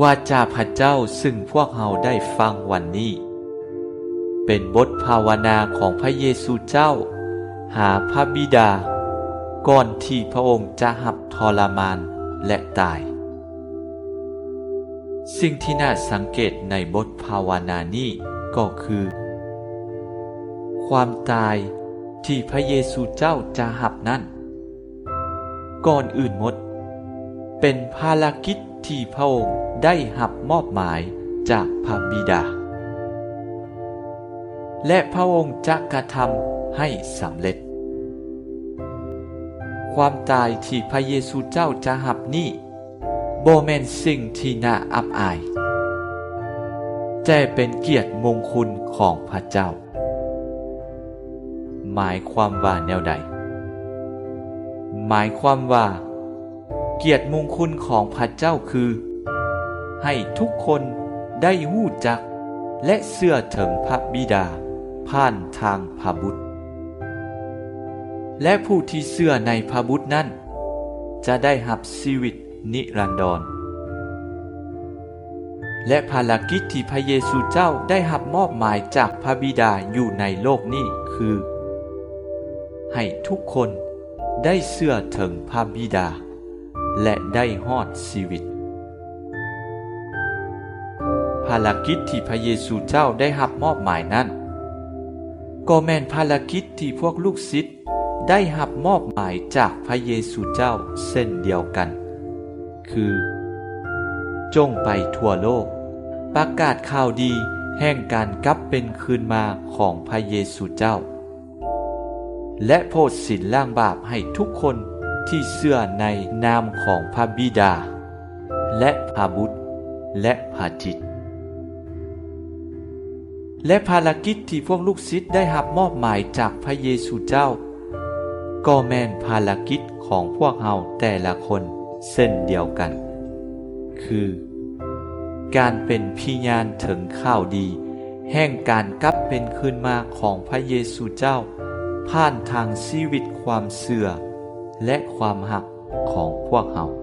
ວາຈາພະເຈົ້າເຊິ່ງພວກເຮົາໄດ້ຟັງວັນນີ້ ເປັນບົດພາວະນາຂອງພະເຢຊູເຈົ້າຫາພະບິດາ ກ່ອນທີ່ພະອົງຈະຮັບທໍລະມານ ແລະ ຕາຍ. ສິ່ງທີ່ໜ້າສັງເກດໃນບົດພາວະນານີ້ກໍຄື ຄວາມຕາຍທີ່ພະເຢຊູເຈົ້າຈະຮັບນັ້ນ ກ່ອນອື່ນໝົດ ເປັນພາລະກິດທີ່ພະອົງໄດ້ຮັບມອບໝາຍຈາກພະບິດາ ແລະ ພະອົງຈະກະທຳໃຫ້ສຳເລັດ. ຄວາມຕາຍທີ່ພະເຢຊູເຈົ້າຈະຮັບນີ້ ບໍ່ແມ່ນສິ່ງທີ່ໜ້າອັບອາຍ, ແຕ່ເປັນກຽດມຸງຄຸນຂອງພະເຈົ້າ. ໝາຍຄວາມວ່າແນວໃດ? ໝາຍຄວາມວ່າ ກຽດມຸງຄຸນຂອງພະເຈົ້າຄື ໃຫ້ທຸກຄົນໄດ້ຮູ້ຈັກ ແລະ ເຊື່ອເຖິງພະບິດາຜ່ານທາງພະບຸດ ແລະ ຜູ້ທີ່ເຊື່ອໃນພະບຸດນັ້ນ ຈະໄດ້ຮັບຊີວິດນິລັນດອນ. ແລະ ພາລະກິດທີ່ພະເຢຊູເຈົ້າໄດ້ຮັບມອບໝາຍຈາກພະບິດາຢູ່ໃນໂລກນີ້ຄື ໃຫ້ທຸກຄົນໄດ້ເຊື່ອເຖິງພະບິດາ ແລະ ໄດ້ຮອດຊີວິດ. ພາລະກິດທີ່ພະເຢຊູເຈົ້າໄດ້ຮັບມອບໝາຍນັ້ນ ກໍແມ່ນພາລະກິດທີ່ພວກລູກສິດ ໄດ້ຮັບມອບໝາຍຈາກພະເຢຊູເຈົ້າເຊັ່ນດຽວກັນ ຄື ຈົ່ງໄປທົ່ວໂລກ ປະກາດຂ່າວດີແຫ່ງການກັບເປັນຄືນມາຂອງພະເຢຊູເຈົ້າ ແລະ ໂພດສິນລ້າງບາບໃຫ້ທຸກຄົນທີ່ເຊື່ອໃນນາມຂອງພະບິດາ ແລະ ພະບຸດ ແລະ ພະຈິດ. ແລະ ພາລະກິດທີ່ພວກລູກສິດໄດ້ຮັບມອບໝາຍຈາກພະເຢຊູເຈົ້າ ກໍແມ່ນພາລະກິດຂອງພວກເຮົາແຕ່ລະຄົນເຊັ່ນດຽວກັນ ຄື ການເປັນພະຍານເຖິງຂ່າວດີແຫ່ງການກັບເປັນຄືນມາຂອງພະເຢຊູເຈົ້າ ຜ່ານທາງຊີວິດຄວາມເຊື່ອ ແລະ ຄວາມຮັກຂອງພວກເຮົາ.